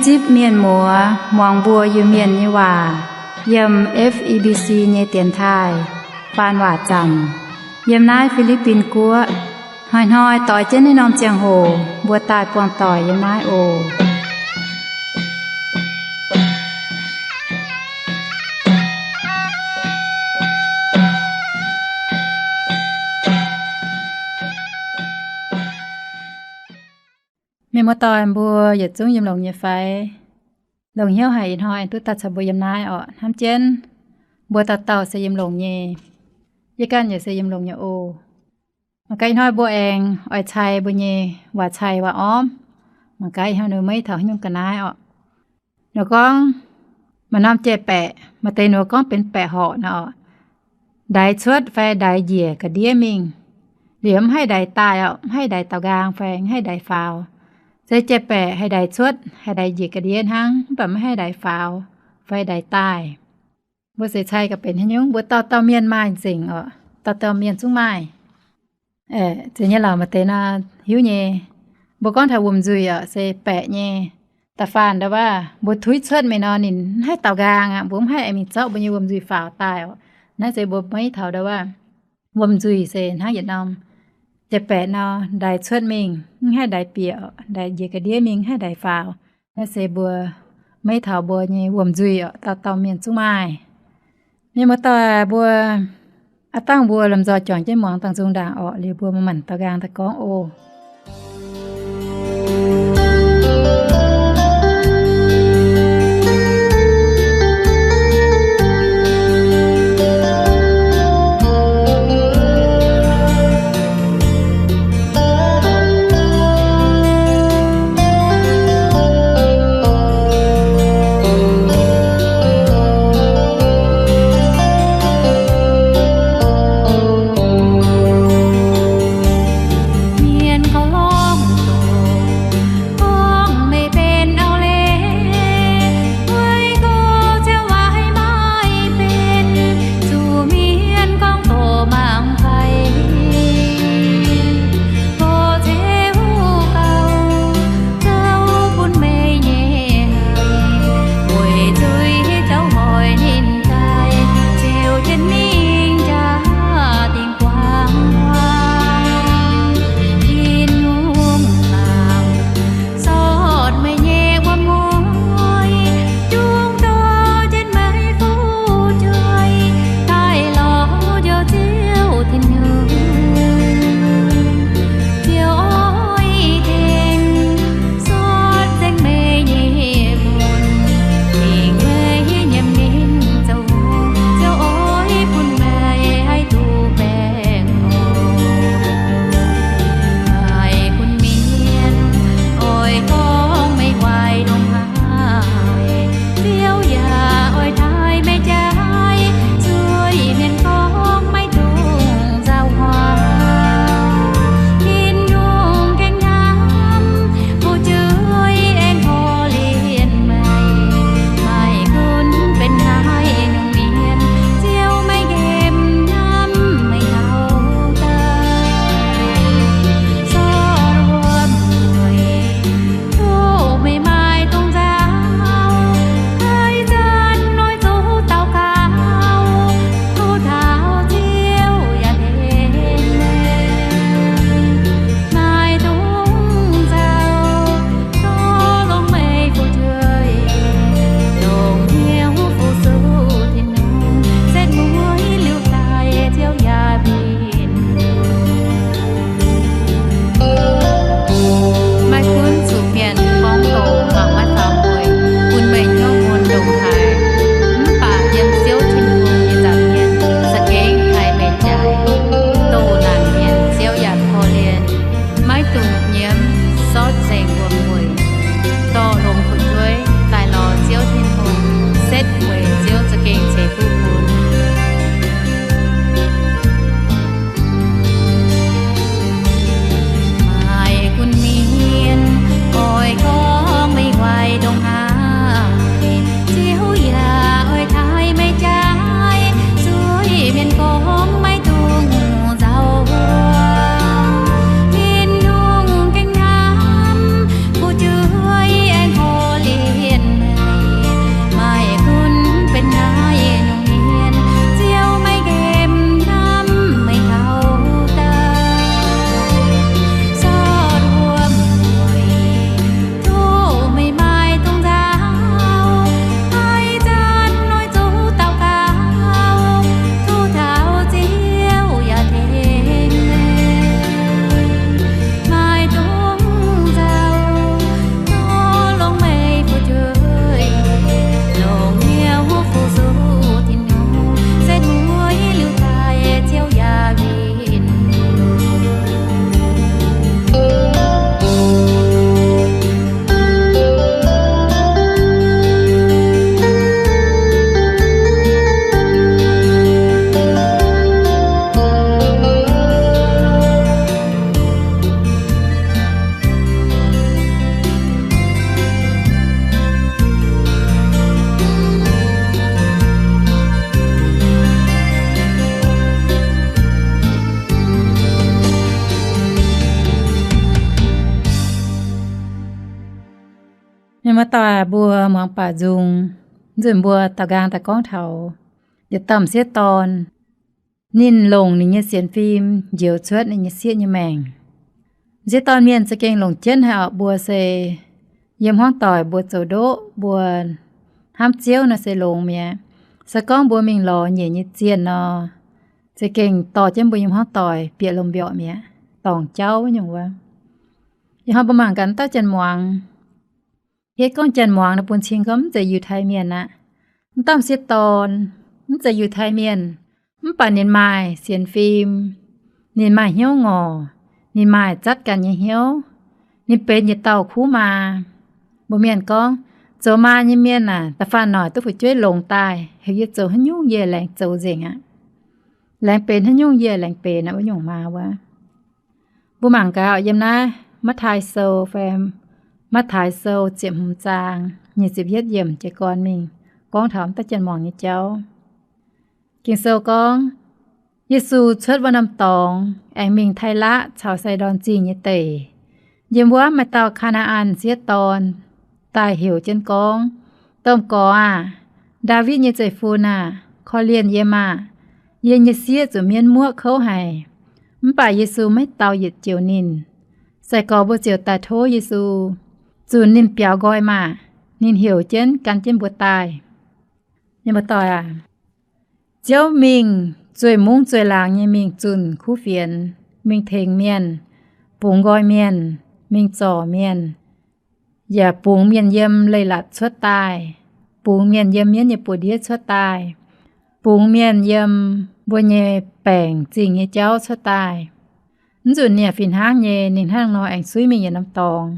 Zipv mienh muoz muangx mbuo Iu-Mienh nyei waac yiem F E B C nyei dienx taaih faan waac zanc yiem naaiv Fi^li^bin Guoqv. Hnoi-hnoi doix jienv naaiv norm ziangh hoc mbuo daaih buangh doic yiem naaiv oc. Mienh muoz-doic mbuo yietc zungv yiem longx nyei fai? Longx hnyouv haic ih hnoi duqv daaih caux mbuo yiem naaiv orqc. Hnamv jienv mbuo dauh dauh se yiem longx nyei. Yie ganh yaac se yiem longx nyei oc. Mangc gaax ih hnoi mbuo aengx oix cai mbuo nyei waac cai waac ormv. Mangc gaax ih hnoi ninh mbuo maiv taux haaix nyungc ga'naaiv orqc. Ninh gorngv maaih norm jai-baeqc, maaih deix ninh mbuo gorngv benx baeqc horc nor orqc. Ndaix cuotv fai ndaix njiec ga'ndiev mingh, liuz mv haih ndaix daaih orqc, mv haih ndaix daaux nqaang fai mv haih ndaix faaux. Se jai-baeqc haih ndaix cuotv, haih ndaix njiec ga'ndiev hnangv, mv baac mv haih ndaix faaux fai ndaix daaih. Mbuo seix cai gauh benx haaix nyungc, mbuo dauh dauh mienh maaih nzengc orqc, dauh dauh mienh zungv maaih. Zeiz nyei lorqc, maaih deix nor hiuv nyei. Mbuo gorngv taux wuom-nzuih orqc, se baeqc nyei da'faanh ndau wuov mbuo tuix cuotv mingh nor ninh mv haih daaux nqaang aqv, mbuo mv haih mingh zorqv mbuo nyei wuom-nzuih faaux daaih orqc. Naaiv se mbuo maiv taux ndau wuov wuom-nzuih se hnangv yietc norm jai-baeqc nor, ndaix cuotv mingh mv haih ndaix bieqc, ndaix njiec ga'ndiev mingh mv haih ndaix faaux. Naaiv se mbuo maiv taux mbuo nyei wuom-nzuih orqc, dauh dauh mienh zungv maaih. Mienh muoz-doic mbuo, aav dangh mbuo lomh nzoih juangc jienv muangx dangh nzung ndaangc orqc, liuz mbuo maiv manc daaux nqaang daaih gorngv oc. Mienh Maaih dauh mbuo muangx baac nzung, nzunc mbuo daaux nqaang daaih gorngv taux yietc dauh m'sieqv dorn, ninh longc ninh nyei sienx fim njoux cuotv ninh nyei sieqv nyei maengc. M'sieqv dorn mienh za'gengh longc jienv haic orqc. Mbuo se yiem hmuangv doic mbuo zoux ndoqv, mbuo hnamv Ziouv nor se longx mi'aqv. Se gorngv mbuo mingh lorz nyeic nyei zienh nor, za'gengh dorh jienv mbuo nyei hmuangv doic bieqc lomh mbiorqc mi'aqv, dorngc jauv wuov nyungc wuov. Ih hnoi mbuo mangc gaax dauh janx-muangz, hietv gorngv janx-muangz nor bun cing gorngv mv zeiz Yiutai Mienh aqv. M'dauh m'sieqv dorn mv zeiz Yiutai Mienh, mv baac ninh maaih sienx fim, ninh maaih hnyouv-ngorc, ninh maaih zatv ganh nyei hnyouv, ninh benx yietc dauh kuv maa. Mbuo mienh gorngv, zoux maa nyei mienh aah, da'faanh noic duqv fu'jueiv longx daaih, heuc yie zoux haaix nyungc yie laengz zoux nzengc aqv. Laengz benx haaix nyungc yie laengz benx aqv, wuov nyungc maa wuov. Mbuo mangc gaax yiem naaiv Matv^taai Sou fai Matv^taai Sou ziepc hmz zaang nyic ziepc yietv yiemc jiez gorn mingh gorngv taux m'dauh janx-muangz nyei jauv. Ging-Sou gorngv, Yesu cuotv wuov norm dorngx aengx mingh Taalaqv caux Saadorn Zingh nyei deic. Yiem wuov maaih dauh Kaa^naa^an sieqv dorn daaih heuc jienv gorngv, Domh Gorx aah! Ndaawitv nyei zeiv-fun aah! Korv-lienh yie maah! Yie nyei sieqv zuqc mienv muoqv kouv haic. Mv baac Yesu maiv dau yietc joux ninh. Sai-gorx mbuo ziouc daaih tov Yesu, zunc ninh biaux nqoi maah! Ninh heuc jienv gan jienv mbuo daaih. Mienh muoz-doic aac, Ziouv mingh zueih mungv zueih laangz nyei mingh zunh kuv fienx, mingh tengx mienh, bungx nqoi mienh, mingh zorc mienh, yaac bungx mienh yiem leiz-latc cuotv daaih, bungx mienh yiem mienv nyei buoz-ndiev cuotv daaih, bungx mienh yiem mbuo nyei baengc zingh nyei jauv cuotv daaih. Mv nzunc ninh yaac fih hnangv nyei, ninh hnangv nor aengx suiv mingh yietc norm dorngx.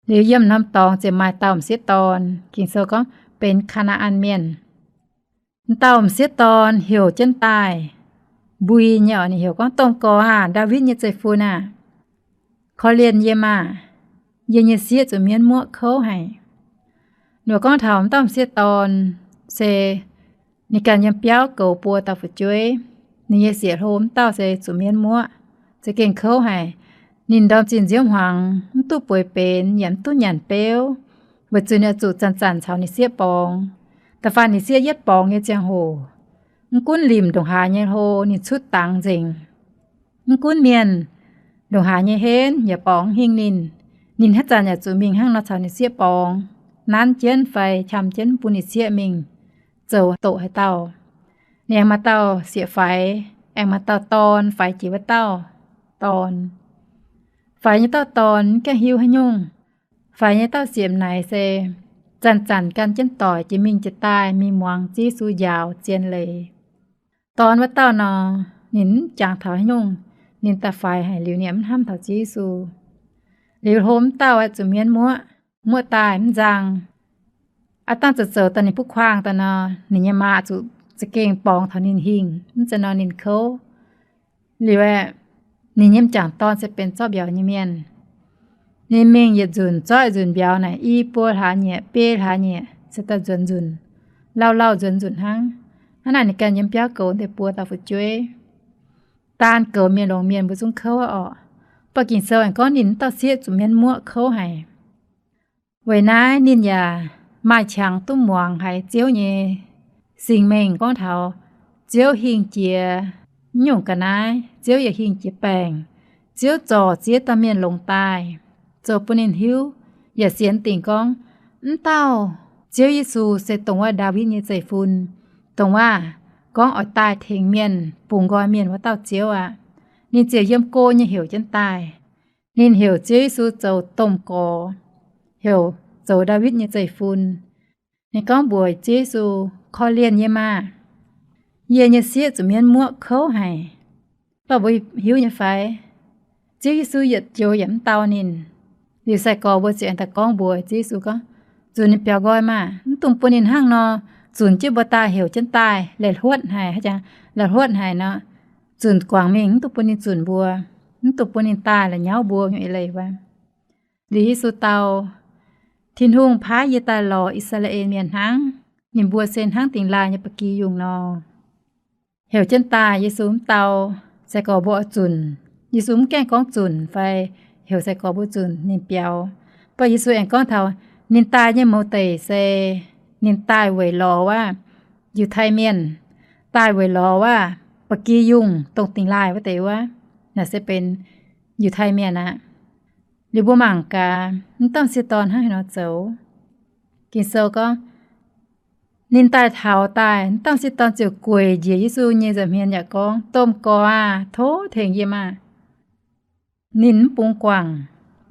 Liuz yiem norm dorngx ziouc maaih dauh m'sieqv dorn, Ging-Sou gorngv benx Kaa^naa^an Mienh. M'dauh m'sieqv dorn heuc jienv daaih, mbui nyei oc, ninh heuc gorngv, Domh Gorx aah! Ndaawitv nyei zeiv-fun aah! Korv-lienh yie maah! Yie nyei sieqv zuqc mienv muoqv kouv haic. Ninh gorngv taux m'dauh m'sieqv dorn se ninh ganh yiem biauv goux buo dauh fu'jueiv. Ninh nyei sieqv-hlo m'dauh se zuqc mienv muoqv, za'gengh kouv haic. Ninh ndorm zinh nziouv hmuangx mv duqv bueix benx yaac mv duqv nyanc beuv, weic zuqc ninh oix zuqc zanc-zanc caux ninh sieqv borngz. Da'faanh ninh sieqv yietv borngz nyei ziangh hoc, mv gunv limc ndongc haaix nyei hlo ninh cuotv dangx nzengc. Mv gunv mienh ndongc haaix nyei henv yaac borngz hingh ninh. Ninh haaix zanc yaac zuqc mingh hnangv nor caux ninh sieqv borngz, nanv jienv fai qam jienv bun ninh sieqv mingh zoux doqc haaix dauh. Ninh aengx maaih dauh sieqv-faix, aengx maaih dauh dorn faix jiex wuov dauh dorn. Faix nyei dauh dorn mv gaengh hiuv haaix nyungc. Faix nyei dauh sieqv-naaic se zanc-zanc gan jienv doic jiex mingh jiex daaih mingh muangx Ziouv Yesu njaaux zien leiz. Dorn wuov dauh nor, ninh mv jangx taux haaix nyungc, ninh daaih faix haic liuz ninh mv hnamv taux Ziouv Yesu. Liuz hlo m'dauh aeqv, zuqc mienv muoqv, muoqv daaih mv nzang. Aav dangh zoux zoux daaih ninh butv kuaang daaih nor, ninh nyei maa zuqc za'gengh borngz taux ninh hingh, mv zeiz nor ninh kouv. Liuz aeqv, ninh nyei m'jangc dorn se benx zorqv mbiauz nyei mienh. Ninh mingh yietc nzunc zorqv yietc nzunc mbiauz naaic i buo hlaax nyieqc, biei hlaax nyieqc, se daaih nzuonx nzunc, lauh lauh nzuonx nzunc hnangv. Hnangv naaic ninh ganh yiem biauv goux deix buo dauh fu'jueiv. Daan goux mienh longx mienh mbuo zungv kouv orqc. Mv baac Ging-Sou aengx gorngv ninh wuov dauh sieqv zuqc mienv muoqv kouv haic. Weic naaiv ninh yaac maaih qangx duqv muangx haiz Ziouv nyei singx mengh gorngv taux Ziouv hingh jiex nyungc ga'naaiv, Ziouv yaac hingh jiex baengc. Ziouv zorc ziex dauh mienh longx daaih, zoux bun ninh hiuv yaac sienx dingc gorngv, mv dauh Ziouv Yesu se dongh wuov Ndaawitv nyei zeiv-fun, dongh wuov gorngv oix daaih tengx mienh, bungx nqoi mienh wuov dauh Ziouv aqv. Ninh ziouc yiem go nyei heuc jienv daaih. Ninh heuc Ziouv Yesu zoux Domh Gorx, heuc zoux Ndaawitv nyei zeiv-fun. Ninh gorngv mbuox Ziouv Yesu, Korv-lienh yie maah! Yie nyei sieqv zuqc mienv muoqv kouv haic. Mv baac mbuo hiuv nyei fai, Ziouv Yesu yietc joux yaac mv dau ninh. Liuz sai-gorx mbuo ziouc aengx daaih gorngv mbuox Ziouv Yesu gorngv, zunc ninh biaux nqoi maah! Mv dungx bun ninh hnangv nor zunc jienv mbuo daaih, heuc jienv daaih, laih hluotv haic, haaix jangx laih hluotv haic nor, zunc guangc mingh, mv dungx bun ninh zunc mbuo, mv dungx bun ninh daaih la'nyauv mbuo nyei eix leiz wuov. Liuz Yesu dau, Tin-Hungh paaiv yie daaih lorz I^saa^laa^en Mienh hnangv. Ninh mbuo se hnangv dingx laaih nyei ba'gi yungh nor. Heuc jienv daaih Yesu mv dau, sai-gorx mbuo oix zunc. Yesu mv gaengh gorngv zunc fai heuc sai-gorx mbuo zunc ninh biaux. Mv baac Yesu aengx gorngv taux, Ninh daaih nyei mouz deic se ninh daaih weic lorz wuov Yiutai Mienh, daaih weic lorz wuov ba'gi yungh dongh dingx laaih wuov deix wuov. Naaic se benx Yiutai Mienh aqv. Liuz mbuo mangc gaax, mv dauh m'sieqv dorn hnangv haaix nor zoux. Ging-Sou gorngv, ninh daaih taux daaih, mv dauh m'sieqv dorn ziouc gueic njiec Yesu nyei nza'hmien yaac gorngv, Domh Gorx aah! Tov tengx yie maah! Ninh mv bungx guangc,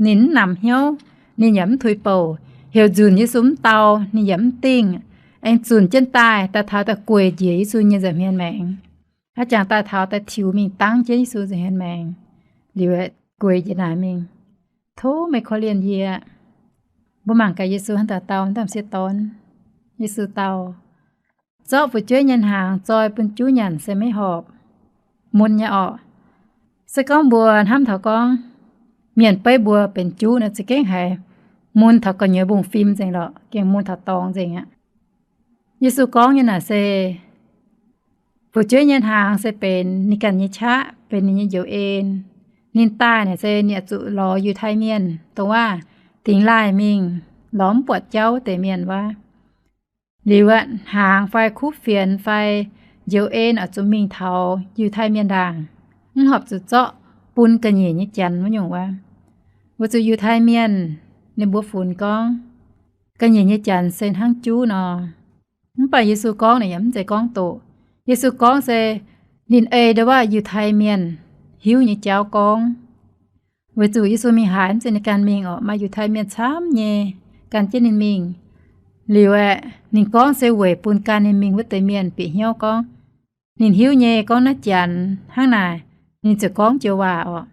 ninh mv namx hnyouv, ninh yaac mv tuix-bouc. Heuc nzunc Yesu mv dau, ninh yaac mv dingh. Aengx zunc jienv daaih, daaih taux daaih gueic njiec Yesu nyei nza'hmien maengx. Hnangv jangx daaih taux daaih tiux mingh dangv jienv Yesu nza'hmien maengx, liuz gueic njiec naaic mingh, Tov meih korv-lienh yie. Mbuo mangc gaax Yesu hnangv haaix dau dau m'sieqv dorn. Yesu dau, Zorqv fu'jueiv nyei hnaangx zoi bun juv nyanc se maiv horpc. Mun nyei orqc. Se gorngv mbuo hnamv taux gorngv mienh beiv mbuo benx juv nor, za'gengh haiz mun taux gu'nyuoz mbungv-fim nzengc lorqc, gengh mun taux dorngx nzengc aqv. Yesu gorngv nyei naaic se fu'jueiv nyei hnaangx se benx ninh ganh nyei qaqv, benx ninh nyei njoux en. Ninh daaih naaic se ninh oix zuqc lorz Yiutai Mienh, dongh waac dingx laaih mingh, lorz mv buatc jauv deix mienh wuov. Liuz aqv, hnaangx fai kuv fienx fai njoux en oix zuqc mingh taux Yiutai Mienh ndaangc, mv horpc zuqc zorqv bun ga'nyiec nyei janx wuov nyungc wuov. Weic zuqc Yiutai Mienh ninh mbuo funx gorngv ga'nyiec nyei janx se hnangv juv nor. Mv baac Yesu gorngv naaic yaac mv zeiz gorngv doqc. Yesu gorngv se ninh ei ndau wuov Yiutai Mienh hiuv nyei jauv gorngv. Weic zuqc Yesu mingh haaix mv zeiz ninh ganh mingh orqc, maaih Yiutai Mienh camv nyei gan jienv ninh mingh. Liuz aeqv, ninh gorngv se weic bun gan ninh mingh wuov deix mienh bieqc hnyouv gorngv, ninh hiuv nyei gorngv naaiv janx hnangv naaic, ninh ziouc gorngv joux waac orqc.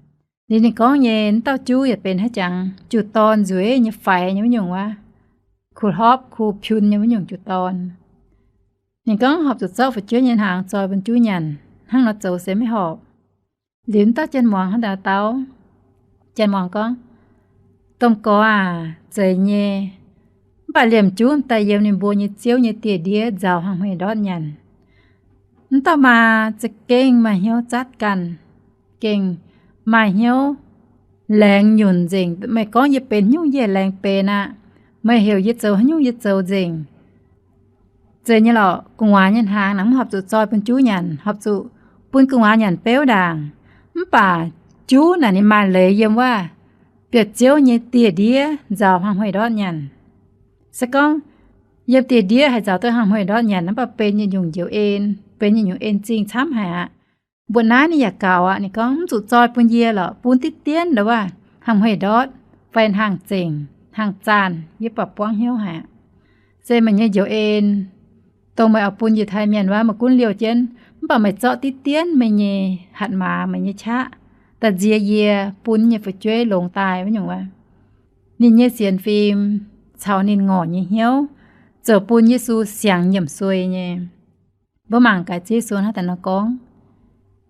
Liuz ninh gorngv nyei wuov dauh juv yaac benx haaix jangx juh dorn nzueic nyei, faix nyei wuov nyungc wuov, kuh hlopv kuh piun nyei wuov nyungc juh dorn. Ninh gorngv horpc zuqc zorqv fu'jueiv nyei hnaangx zoi bun juv nyanc, hnangv nor zoux se maiv horpc. Liuz wuov dauh janx-muangz hnangv haaix dau dau? Janx-muangz gorngv, Domh Gorx aac, zeiz nyei. Mv baac liemh juv daaih yiem ninh mbuo nyei ziouv nyei dieh ndiev nzaaux hngangx-hmeiv ndortv nyanc. Wuov dauh maa za'gengh maaih hnyouv zatv ganh, gengh maaih hnyouv laengz nyunc nzengc. Meih gorngv yie benx nyungc, yie laengz benx aqv. Meih heuc yie zoux haaix nyungc yie zoux nzengc. Zeiz nyei lorqc, gu'nguaaz nyei hnaangx naaic mv horpc zuqc zoi bun juv nyanc, horpc zuqc bun gu'nguaaz nyanc beuv ndaangc. Mv baac juv naaic ninh maaih leiz yiem wuov bieqc ziouv nyei dieh ndiev nzaaux hngangx-hmeiv ndortv nyanc. Se gorngv yiem dieh ndiev haih nzaaux duqv hngangx-hmeiv ndortv nyanc, mv baac benx yietc nyungc njoux en, benx yietc nyungc en-zingh camv haic aqv. Mbuoqc naaiv ninh yaac gaux aqv. Ninh gorngv, Mv zuqc zoi bun yie lorqc. Bun diqv dienv ndau wuov hngangx-hmeiv ndortv fai hnaangx-zengc, hnaangx-zaanh, yie baac buangv hnyouv haic. Se meih nyei njoux en, dongh meih oix bun Yiutai Mienh wuov, meih gunv liouh jienv, mv baac meih zorqv diqv dienv meih nyei hatc maaz, meih nyei qaqv, daaih nzie yie bun nyei fu'jueiv longx daaih wuov nyungc wuov. Ninh nyei sienx fim caux ninh ngorc nyei hnyouv ziouc bun Yesu siangx nyiemc suei nyei. Mbuo mangc gaax Ziouv Yesu hnangv haaix nor gorngv.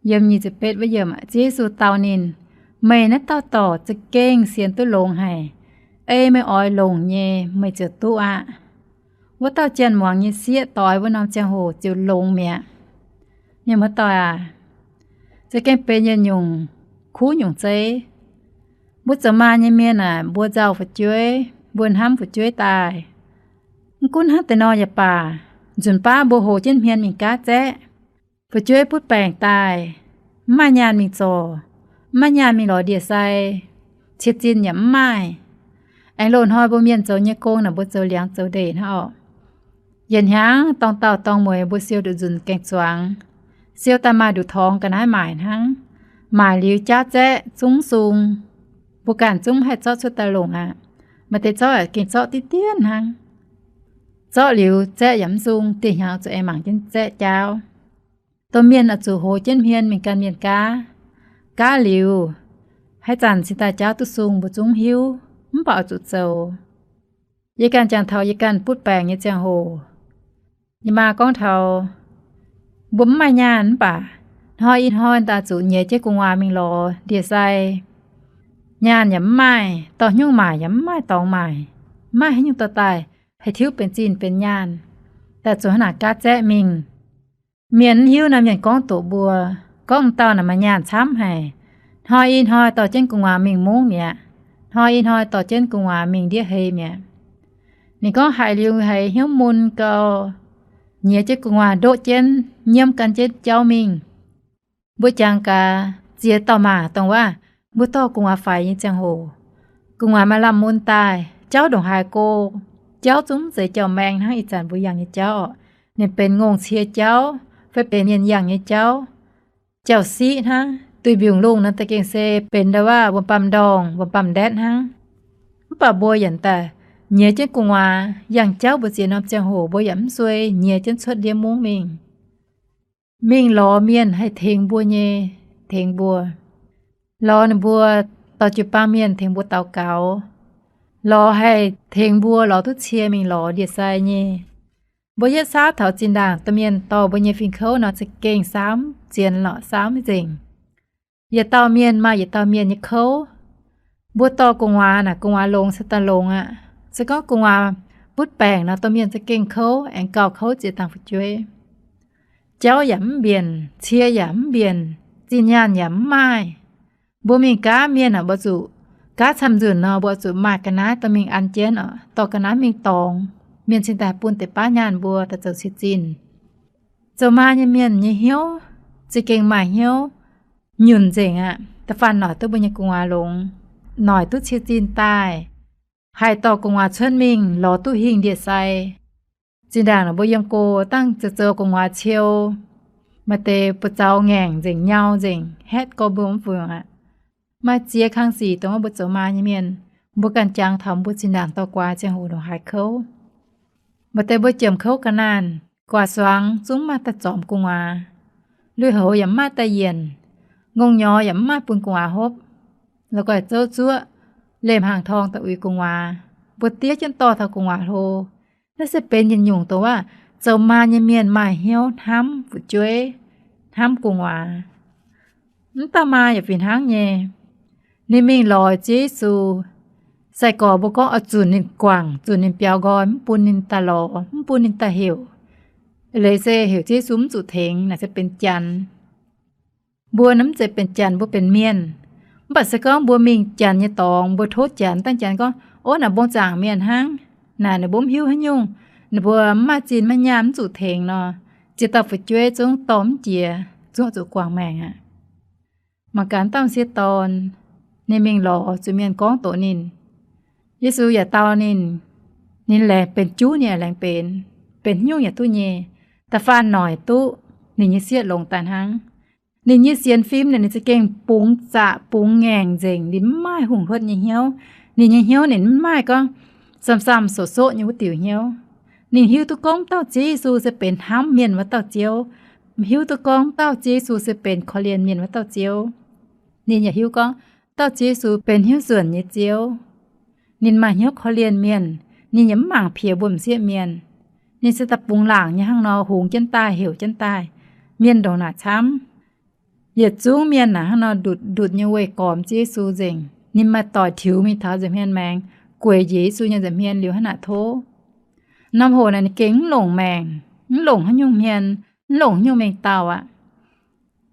Yiem nyic ziepc betv wuov yiemc, Ziouv Yesu dau ninh, Meih naaiv dauh dorc za'gengh sienx duqv longx haic. Ei meih oix longc nyei, meih ziouc duqv aqv. Wuov dauh janx-muangz nyei sieqv doix wuov norm ziangh hoc ziouc longx mi'aqv. Mienh muoz-doic aac, za'gengh benx yietc nyungc kuv nyungc zeiv. Mbuo zoux maa nyei mienh aah, mbuo nzauh fu'jueiv, mbuo hnamv fu'jueiv daaih. Mv gunv hnangv deix nor yaac baac, nzunc baav mbuo hoz jienv hmien mingh gaav zaeqv, fu'jueiv butv baengc daaih, mv maaih nyaanh mingh zorc, mv maaih nyaanh mingh lorz ndie-sai, cie-zinh yaac mv maaih. Aengx loz-hnoi mbuo mienh zoux nyei gong naaic mbuo zoux liangx zoux ndeic hnangv orqc. Yietc hnyangx dorng daauh dorng mueiz mbuo siou nduqc nzunc gaeng-zuangx, siou daaih maaih nduqc torngx ga'naaiv maaic hnangv. Maaic liuz jaav zaeqv zungv sung, mbuo ganh zungv mv haih zorqv cuotv daaih longc aqv. Maaih deix zorqv gengh zorqv diqv dienv hnangv. Zorqv liuz zaeqv yaac mv sung, dieh hnyangx zuqc aengx mangc jienv zaeqv jaauv. Domh mienh oix zuqc hoz jienv hmien mingh gan mienh gaav. Gaav liuz, haaix zanc cingx daaih jaauv duqv sung mbuo zungv mv hiuv, mv baac oix zuqc zoux. Yie ganh jangx taux yie ganh butv baengc nyei ziangh hoc, yie maa gorngv taux mbuo mv maaih nyaanh mv baac hnoi-ih hnoi daaih zuqc nyeiz jienv gu'nguaaz mingh lorz ndie-sai. Nyaanh yaac mv maaih, dorh haaix nyungc maaic yaac mv maaih dorngx maaic, mv maaih haaix nyungc dorh daaih haih tiuv benx zinh benx nyaanh, daaih zuqc hnangv naaic gaav zaeqv mingh. Mienh mv hiuv naaiv mienh gorngv doqc mbuo, gorngv m'dauh naaic maaih nyaanh camv haic, hnoi-ih hnoi dorh jienv gu'nguaaz mingh mungv mi'aqv, hnoi-ih hnoi dorh jienv gu'nguaaz mingh ndiev hei mi'aqv. Ninh gorngv haiz liuz haiz hnyouv mun gau, nyiex jienv gu'nguaaz ndoqv jienv nyiemv gan jienv jauv mingh. Mbuo jangx gaax ziex dauh maac dongh waac, mbuo dorh gu'nguaaz faix nyei ziangh hoc, gu'nguaaz maaih lamh mun daaih, jauv ndongc haaix go, jauv zungv mv zeiz jauv-maengh hnangv ih zanc mbuo yangh nyei jauv oc. Ninh benx ngongh cie jauv fai benx mienh yangh nyei jauv, jauv-siqv hnangv. Duih mbiungc lungh nor da'gengh se benx ndau waac wuom-baamh ndorngh, wuom-baamh ndaetv hnangv. Mv baac mbuo yaac daaih nyiex jienv gu'nguaaz yangh jauv mbu'ziex norm ziangh hoc mbuo yaac mv suei nyiex jienv cuotv ndiev mungv mingh. Mingh lorz mienh haih tengx mbuo nyei, tengx mbuo. Lorz ninh mbuo dorh jiu-baang mienh tengx mbuo daux gaux. Lorz haih tengx mbuo lorz duqv cie mingh lorz ndie-sai nyei. Mbuo yietv saauv taux zinh ndaangc domh mienh dorh mbuo nyei fing kouv nor za'gengh saauv mv zien lorqc, saauv mv nzengc. Yietc dauh mienh maaih yietc dauh mienh nyei kouv. Mbuo dorh gu'nguaaz naaic, gu'nguaaz longx se daaih longx aqv. Se gorngv gu'nguaaz butv baengc nor, domh mienh za'gengh kouv, aengx gauh kouv ziex dangh fu'jueiv. Jauv yaac mv mbienc, cie yaac mv mbienc, zinh nyaanh yaac mv maaih. Mbuo mingh gaav mienh oc, mbuo zuqc gaav camv-nzunc nor, mbuo zuqc maaih ga'naaiv dorh mingh an jienv oc, dorh ga'naaiv mingh dorngx, mienh cingx daaih bun deix baav nyaanh mbuo daaih zoux cie-zinh. Zoux maa nyei mienh nyei hnyouv za'gengh maaih hnyouv nyunc nzengc aqv. Da'faanh noic duqv mbuo nyei gu'nguaaz longx, noic duqv cie-zinh daaih, haih dorh gu'nguaaz cuotv mingh lorz duqv hingh ndie-sai. Zinh ndaangc mbuo yiem go dangh zoux zoux gu'nguaaz ciou, maaih deix buoz-zaux ngaengc nzengc, nyau nzengc, haetv gorx mbuo mv fungc aqv. Maaih ziex kang sic dongh wuov mbuo zoux maa nyei mienh, mbuo ganh jangx taux mbuo zinh ndaangc dorh guaax ziangh hoc ndongc haaix kouv. Maaih deix mbuo jiemx kouv ga'naanh, guaax suangx zungv maaih daaih zormx gu'nguaaz. Lui-houx yaac mv maaih daaih yienc, ngongh nyorx yaac mv maaih bun gu'nguaaz hopv. La'guaih zouv zuoqv, lemh hnaangx-torng daaih uix gu'nguaaz, mbuo diev jienv dorh taux gu'nguaaz hlo. Naaiv se benx yietc nyungc dongh waac zoux maa nyei mienh maaih hnyouv hnamv fu'jueiv, hnamv gu'nguaaz. Mv dauh maa yaac fih hnangv nyei. Ninh mingh lorz Ziouv Yesu. Sai-gorx mbuo gorngv oix zunc ninh guangc, zunc ninh biaux nqoi, mv bun ninh daaih lorz, mv bun ninh daaih heuc. Leiz se heuc Ziouv Yesu mv zuqc tengx, naaic se benx janx. Mbuo naaiv mv zeiz benx janx, mbuo benx mienh. Mv baac se gorngv mbuo mingh janx nyei dorngx, mbuo tov janx, dangh janx gorngv, ov, naaic mbong zaangc mienh hnangv, naaic ninh mbuo mv hiuv haaix nyungc, ninh mbuo mv maaih zinh maiv nyaanh, mv zuqc tengx nor, ziex dauh fu'jueiv zungv dorh mv jiex, zungv zuqc guangc maengc aqv. Mangc gaax dauh m'sieqv dorn, ninh mingh lorz zuqc mienh gorngv doqc ninh. Yesu yaac dau ninh, ninh laengz benx juv ninh yaac laengz benx, benx haaix nyungc yaac duqv nyei. Da'faanh noic duqv ninh nyei sieqv longx daaih hnangv. Ninh nyei sienx fim naaic ninh za'gengh bungx zaqc bungx ngaengc nzengc, ninh mv maaih hungh hluotv nyei hnyouv. Ninh nyei hnyouv ninh mv maaih gorngv samv-samv soqc-soqv nyei wuov diuc hnyouv. Ninh hiuv duqv gorngv dauh Ziouv Yesu se benx hnamv mienh wuov dauh Ziouv, hiuv duqv gorngv dauh Ziouv Yesu se benx korv-lienh mienh wuov dauh Ziouv. Ninh yaac hiuv gorngv dauh Ziouv Yesu benx hnyouv nzuonx nyei Ziouv. Ninh maaih hnyouv korv-lienh mienh, ninh yaac mv mangc piex mbuo m'sieqv mienh. Ninh se daaih bungx laangc nyei hnangv nor hungx jienv daaih, heuc jienv daaih, mienh ndongc naaic camv. Yietc zungv mienh naaic hnangv nor ndutc ndutc nyei weih gormx Ziouv Yesu nzengc. Ninh maaih doic tiux mingh taux nza'hmien maengx, gueic njiec Yesu nyei nza'hmien liuz hnangv naaic tov. Norm hoc naaic ninh gengh mv longc maengc, mv longc haaix nyungc hmien, mv longc haaix nyungc mengh dauh aqv.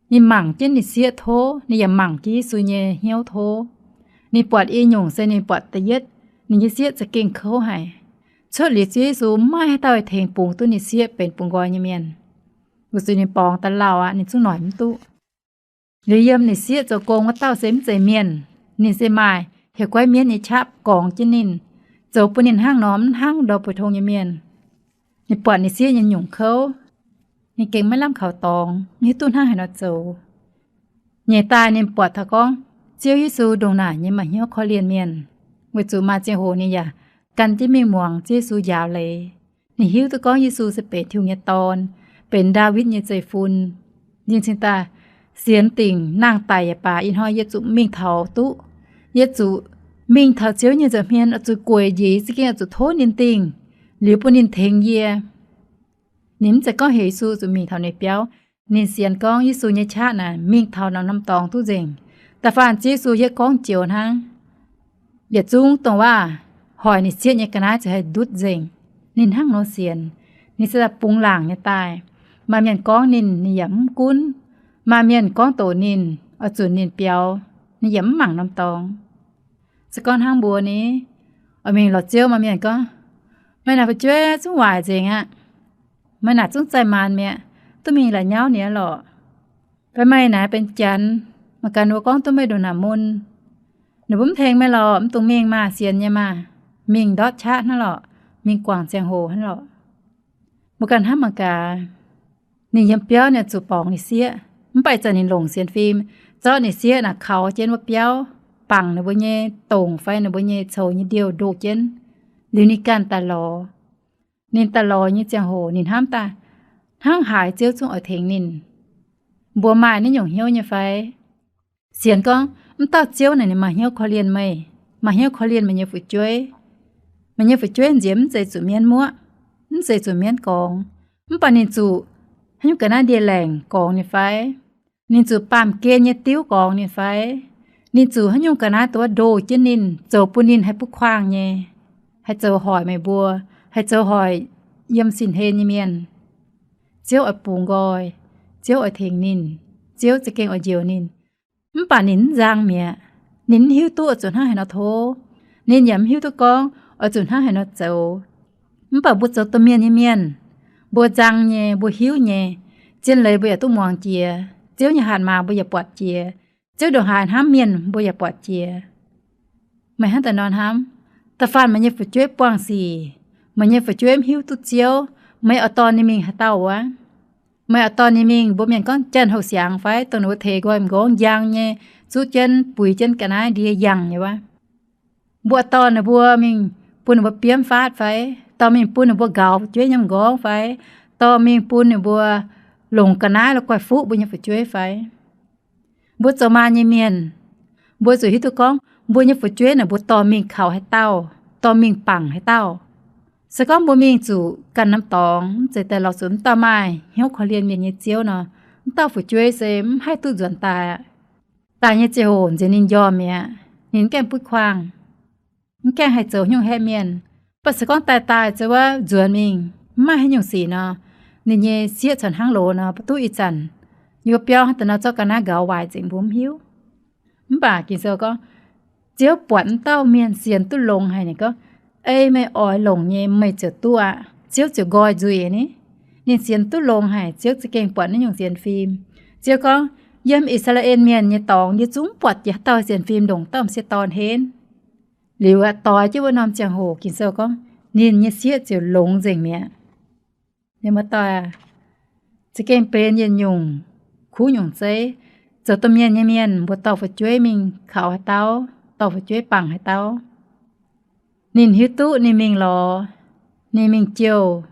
Ninh mangc jienv ninh sieqv tov, ninh yaac mangc jienv Yesu nyei hnyouv tov. Ninh buatc i nyungc se ninh buatc da'yietv, ninh nyei sieqv za'gengh kouv haic. Cuotv liuz Ziouv Yesu maiv maaih haaix dauh tengx bungx duqv ninh sieqv benx bungx nqoi nyei mienh. Weic zuqc ninh borngz da'lauh aqv, ninh zungv noic mv duqv. Liuz yiem ninh sieqv zoux gong wuov dauh se mv zeiz mienh. Ninh se maaih hieh guaiv mienv nyei qaqv gorngx jienv ninh, zoux bun ninh hnangv nor mv hnangv ndau buic tong nyei mienh. Ninh buatc ninh sieqv nyei nyungc kouv, ninh gengh maiv lamh kaux dorngx, mv hiuv duqv hnangv haaix nor zoux. Nyeic daaih ninh buatc taux gorngv Ziouv Yesu ndongc naaic nyei maaih hnyouv korv-lienh mienh, weic zuqc maaih ziangh hoc ninh yaac gan jienv mingh muangx Ziouv Yesu njaaux leiz. Ninh hiuv duqv gorngv Yesu se benx Tin-Hungh nyei Dorn, benx Ndaawitv nyei zeiv-fun. Ninh cingx daaih sienx dingc nangh daic yaac baac, ih hnoi yie zuqc mingh taux duqv, yie zuqc mingh taux Ziouv nyei nza'hmien, oix zuqc gueic njiec, za'gengh oix zuqc tov ninh dingh, liuz bun ninh tengx yie. Ninh mv zeiz gorngv heuc Yesu zuqc mingh taux ninh biauv. Ninh sienx gorngv Yesu nyei qaqv naaic mingh taux norm-norm dorngx duqv nzengc. Da'faanh Ziouv Yesu yietv gorngv joux hnangv. Yietc zungv dongh waac hoic ninh sieqv nyei ga'naaiv ziouc haih ndutv nzengc. Ninh hnangv nor sienx, ninh se daaih bungx laangc nyei daaih. Maaih mienh gorngv ninh, ninh yaac mv gunv. Maaih mienh gorngv doqc ninh, oix zunc ninh biaux, ninh yaac mv mangc norm dorngx. Se gorngv hnangv mbuo ni, oix mingh lorz Ziouv, maaih mienh gorngv, Meih naaic fu'jueiv zungv waaic nzengc aqv. Meih naaic zungv zaih maanc mi'aqv, duqv mingh la'nyauv ninh lorqc. Fai meih naaic benx janx, mangc gaax ninh mbuo gorngv duqv meih ndongc naaic mun, ninh mbuo mv tengx meih lorqc, mv dungx mingh maah, sienx nyei maah, mingh ndortv qaqv hnangv lorqc, mingh guangc ziangh hoc hnangv lorqc. Mbuo ganh hnamv mangc gaax, ninh yiem biauv ninh zuqc borngz ninh sieqv, mv baac ih zanc ninh longc sienx fim zorqv ninh sieqv naaic kaux jienv wuov biauv, bangc ninh mbuo nyei dongc fai ninh mbuo nyei coux nyei ndiouh ndoh jienv, liuz ninh ganh daaih lorz. Ninh daaih lorz nyei ziangh hoc ninh hnamv daaih, hnangv haaix Ziouv zungv oix tengx ninh. Mbuo maaih naaiv nyungc hnyouv nyei fai? Sienx gorngv mv dauh Ziouv naaic ninh maaih hnyouv korv-lienh meih, maaih hnyouv korv-lienh meih nyei fu'jueiv. Meih nyei fu'jueiv nziex mv zeiz zuqc mienv muoqv, mv zeiz zuqc mienv gorngv, mv baac ninh zuqc haaix nyungc ga'naaiv ndie-laengc gorngv ninh fai? Ninh zuqc baamh gen nyei diuv gorngv ninh fai? Ninh zuqc haaix nyungc ga'naaiv duqv ndoh jienv ninh, zoux bun ninh haih butv kuaangv nyei, haih zoux hoic meih mbuo, haih zoux hoic yiem sin-hlen nyei mienh. Ziouv oix bungx nqoi, Ziouv oix tengx ninh, Ziouv za'gengh oix njoux ninh. Mv baac ninh mv nzang mi'aqv. Ninh mv hiuv duqv oix zuqc hnangv haaix nor tov. Ninh yaac mv hiuv duqv gorngv oix zuqc hnangv haaix nor zoux. Mv baac mbuo zoux domh mienh nyei mienh, mbuo nzang nyei, mbuo hiuv nyei, zien leiz mbuo yaac duqv muangx jiex, Ziouv nyei hatc maaz mbuo yaac buatc jiex, Ziouv ndongc haaix hnamv mienh mbuo yaac buatc jiex. Meih hnangv daaih nor hnamv, da'faanh meih nyei fu'jueiv buangh sic, meih nyei fu'jueiv mv hiuv duqv Ziouv, meih oix dorh ninh mingh haaix dauh wuov? Meih oix dorh ninh mingh mbuo mienh gorngv janx-houx siangx fai, dongh ninh mbuo teix nqoi m'nqorngv njang nyei, zuqv jienv buix jienv ga'naaiv ndie yangh nyei wuov? Mbuo dorh ninh mbuo mingh bun ninh mbuo biomv faatv fai? Dorh mingh bun ninh mbuo nqaaux fu'jueiv nyei m'nqorngv fai? Dorh mingh bun ninh mbuo longc ga'naaiv la'guaih fuqv mbuo nyei fu'jueiv fai? Mbuo zoux maa nyei mienh, mbuo zuqc hiuv duqv gorngv mbuo nyei fu'jueiv naaic mbuo dorh mingh kaux haaix dauh, dorh mingh bangc haaix dauh. Se gorngv mbuo mingh zuqc ganh norm dorngx, mv zeiz daaih lorz zuqc mv dauh maaih hnyouv korv-lienh mienh nyei ziouv nor, mv dauh fu'jueiv se mv haih duqv nzuonx daaih aqv. Daaih nyei ziangh hoc nziex ninh njormh mi'aqv. Ninh mv gaengh butv kuaangv, mv gaengh haih zoux nyungc haeqv mienh. Mv baac se gorngv daaih daaih zoux wuov nzuonx mingh, mv maaih haaix nyungc sic nor, ninh nyei sieqv corc hnangv loz nor, mv baac duqv ih zanc yie mbuo biauv hnangv daaih nor zorqv ga'naaiv nqaaux waaic nzengc mbuo mv hiuv. Mv baac Ging-Sou gorngv, Ziouv buatc mv dauh mienh sienx duqv longx haic, ninh gorngv, Ei meih oix longc nyei, meih ziouc duqv aqv. Ziouv ziouc nqoi nzuih ni. Ninh sienx duqv longx haic, Ziouv za'gengh buatc naaiv nyungc sienx fim. Ziouv gorngv, Yiem I^saa^laa^en Mienh nyei dorngx yie zungv mv buatc jiex haaix dauh sienx fim ndongc dauh m'sieqv dorn henv. Liuz aqv, doix jienv wuov norm ziangh hoc Ging-Sou gorngv, ninh nyei sieqv ziouc longx nzengc mi'aqv. Mienh muoz-doic aac, za'gengh benx yietc nyungc kuv nyungc zeiv. Zoux domh mienh nyei mienh mbuo dorh fu'jueiv mingh kaux haaix dauh, dorh fu'jueiv bangc haaix dauh, ninh hiuv duqv ninh mingh lorz, ninh mingh jouh,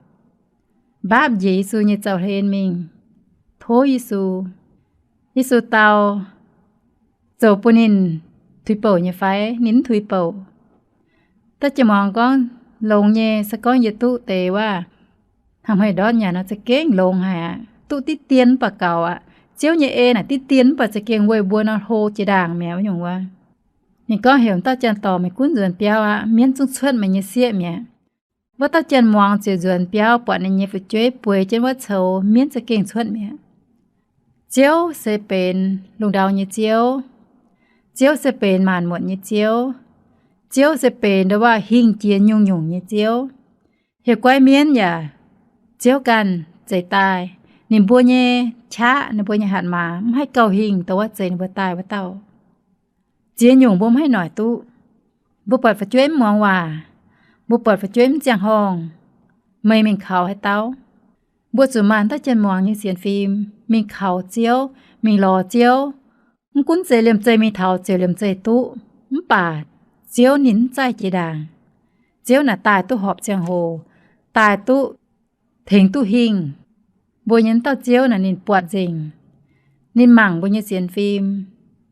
mbaapv njiec Yesu nyei zaux-hlen mingh, tov Yesu. Yesu dau zoux bun ninh tuix bouc nyei fai? Ninh mv tuix bouc. Da'jienv muangx gorngv longx nyei, se gorngv yie duqv deix wuov, hnangv hmei ndortv nyanc nor za'gengh longx haic aqv. Duqv diqv dien mv baac gaux aqv. Ziouv nyei en naaic diqv dien mv baac za'gengh weic mbuo nor hlo jiex ndaangc mi'aqv wuov nyungc wuov. Ninh gorngv heuc m'dauh janx-dorc, meih gunv nzuonx biauv aqv. Mienv zungv cuotv meih nyei sieqv mi'aqv. Wuov dauh janx-muangz ziouc nzuonx biauv buatc ninh nyei fu'jueiv bueix jienv wuov coux, mienv za'gengh cuotv mi'aqv. Ziouv se benx lungh ndau nyei Ziouv. Ziouv se benx maanc muotc nyei Ziouv. Ziouv se benx ndo waac hingh jiex nyungc-nyungc nyei Ziouv. Hieh guaiv mienv yaac Ziouv ganh zeix daaih. Ninh mbuo nyei qaqv, ninh mbuo nyei hatc maaz mv haih gauh hingh dongh wuov zeix ninh mbuo daaih wuov dauh. Ziex nyungc mbuo mv haih noic duqv. Mbuo buatc fu'jueiv mv muangx waac, mbuo buatc fu'jueiv mv ziangh horngh, meih mingh kaux haaix dauh? Mbuo zuqc maaih dauh janx-muangz nyei sienx fim mingh kaux Ziouv, mingh lorz Ziouv. Mv gunv zeiz liemh zeih mingh taux ziouc liemh zeih duqv, mv baac Ziouv ninh mv zaih jiex ndaangc. Ziouv naaic daaih duqv horpc ziangh hoc, daaih duqv tengx duqv hingh. Mbuo nyei dauh Ziouv naaic ninh buatc nzengc. Ninh mangc mbuo nyei sienx fim.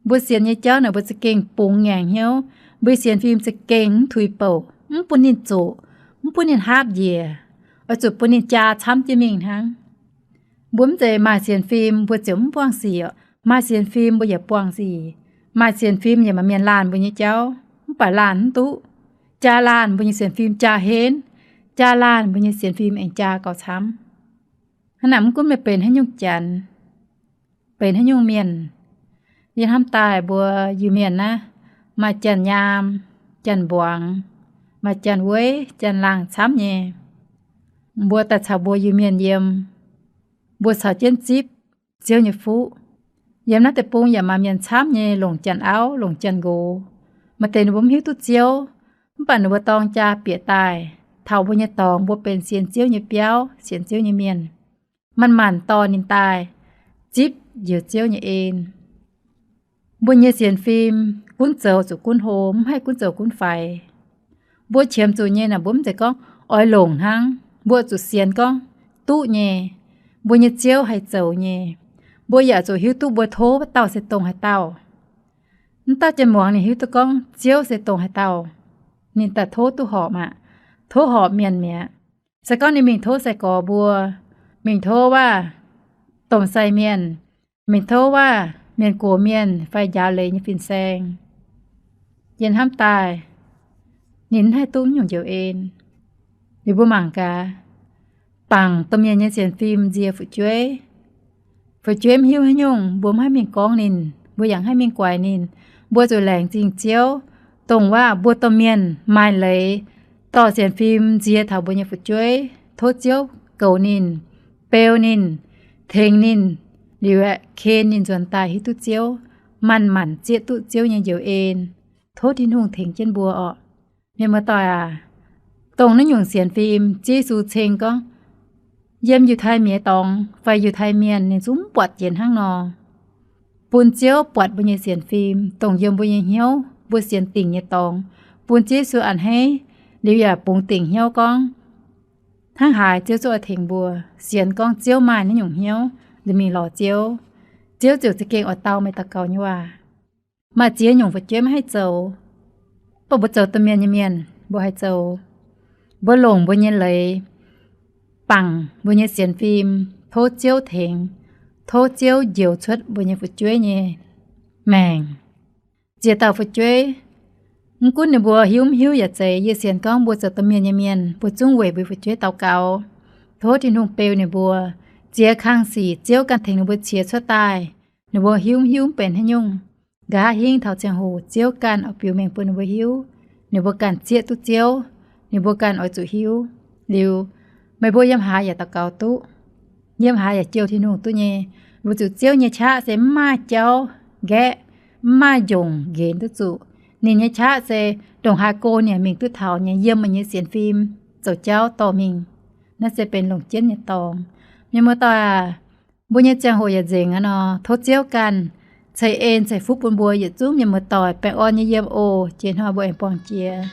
Mbuo sienx nyei jauv naaic mbuo za'gengh bungx ngaengc hnyouv. Mbuo nyei sienx fim za'gengh mv tuix bouc, mv bun ninh zoqc, mv bun ninh haapv njiec, oix zuqc bun ninh jaa camv jienv mingh hnangv. Mbuo mv zeiz maaih sienx fim mbuo ziouc mv buangh sic oc. Maaih sienx fim mbuo yaac buangh sic. Maaih sienx fim yaac maaih mienh laanh mbuo nyei jauv, mv baac laanh mv duqv. Jaa laanh mbuo nyei sienx fim jaa henv. Jaa laanh mbuo nyei sienx fim aengx jaa gauh camv. Hnangv naaic mv gunv meih benx haaix nyungc janx, benx haaix nyungc mienh, yie hnamv daaih mbuo Iu-Mienh naaiv maaih janx-nyaam, janx-mbuangz, maaih janx-weiv janx-laangh camv nyei. Mbuo daaih caux mbuo Iu-Mienh yiem, mbuo caux jienv zipv Ziouv nyei fuqv. Yiem naaiv deic-bung yaac maaih mienh camv nyei longc janx-auv longc janx-nqox. Maaih deix ninh mbuo mv hiuv duqv Ziouv, mv baac ninh mbuo dorng jaa bieqc daaih taux mbuo nyei dorngx, mbuo benx sienx Ziouv nyei biauv, sienx Ziouv nyei mienh, manc-manc dorh ninh daaih zipv njoux Ziouv nyei en. Mbuo nyei sienx fim gunv zoux zuqc gunv hlo, mv haih gunv zoux gunv faix. Mbuo qiemx zuqc nyei naaic, mbuo mv zeiz gorngv oix longc hnangv. Mbuo zuqc sienx gorngv duqv nyei, mbuo nyei Ziouv haih zoux nyei. Mbuo yaac zuqc hiuv duqv mbuo tov wuov dauh se dongh haaix dauh. Mv dauh jien muangx ninh hiuv duqv gorngv Ziouv se dongh haaix dauh, ninh daaih tov duqv horpc maah, tov horpc mienh mi'aqv. Se gorngv ninh mingh tov sai-gorx mbuo, mingh tov waac domh sai mienh, mingh tov waac mienh gox mienh fai njaaux leiz nyei fin-saeng, yie hnamv daaih ninh mv haih duqv nyungc njoux en. Liuz mbuo mangc gaax, bangc domh mienh nyei sienx fim nzie fu'jueiv. Fu'jueiv mv hiuv haaix nyungc, mbuo mv haih mingh gorngv ninh, mbuo yaac mv haih mingh guaix ninh. Mbuo zuqc laengz zingh Ziouv, dongh waac mbuo domh mienh maaih leiz dorh sienx fim nzie taux mbuo nyei fu'jueiv, tov Ziouv goux ninh, beu ninh, tengx ninh, liuz aeqv, ken ninh nzuonx daaih hiuv duqv Ziouv, manc-manc zieqv duqv Ziouv nyei njoux en. Tov Tin-Hungh tengx jienv mbuo orqc. Mienh muoz-doic aac, dongh naaiv nyungc sienx fim, Ziouv Yesu ceng gorngv, yiem Yiutai Mienh dorngx fai Yiutai Mienh ninh zungv buatc jiex hnangv nor. Bun Ziouv buatc mbuo nyei sienx fim, dongh yiem mbuo nyei hnyouv, mbuo sienx dingc nyei dorngx, bun Ziouv Yesu a'hneiv, liuz yaac bungx dingc hnyouv gorngv, hnangv haaix Ziouv zungv oix tengx mbuo. Sienx gorngv Ziouv maaih naaiv nyungc hnyouv, liuz mingh lorz Ziouv, Ziouv ziouc za'gengh oix dau meih daux gaux nyei waac. Maaih ziex nyungc fu'jueiv maiv haih zoux, baac mbuo zoux domh mienh nyei mienh, mbuo haih zoux. Mbuo longc mbuo nyei leiz bangc mbuo nyei sienx fim, tov Ziouv tengx, tov Ziouv njoux cuotv mbuo nyei fu'jueiv nyei maengc. Ziex dauh fu'jueiv, mv gunv ninh mbuo hiuv mv hiuv yaac zeiz, yie sienx gorngv mbuo zoux domh mienh nyei mienh, mbuo zungv weic mbuo fu'jueiv daux gaux. Tov Tin-Hungh beu ninh mbuo. Ziex kang sic Ziouv ganh tengx ninh mbuo qiex cuotv daaih. Ninh mbuo hiuv mv hiuv mv benx haaix nyungc. Nqa'haav hingv taux ziangh hoc Ziouv ganh oix biux mengh bun ninh mbuo hiuv, ninh mbuo ganh zieqv duqv Ziouv, ninh mbuo ganh oix zuqc hiuv. Liuz, meih mbuo yiem haaix yaac daux gaux duqv, yiem haaix yaac jouh Tin-Hungh duqv nyei. Weic zuqc Ziouv nyei qaqv se mv maaih jauv nqaeqv, mv maaih njongc nqenx duqv zuqc. Ninh nyei qaqv se ndongc haaix go ninh mingh duqv taux nyei, yiem meih nyei sienx fim zoux jauv dorh mingh. Naaiv se benx longc jienv nyei dorngx. Mienh muoz-doic aac, mbuo nyei ziangh hoc yaac nzengc aqv nor, tov Ziouv ganh ceix en ceix fuqv bun mbuo yietc zungv mienh muoz-doic baengh orn nyei yiem oc. Jiex hnoi mbuo aengx buangh jiex.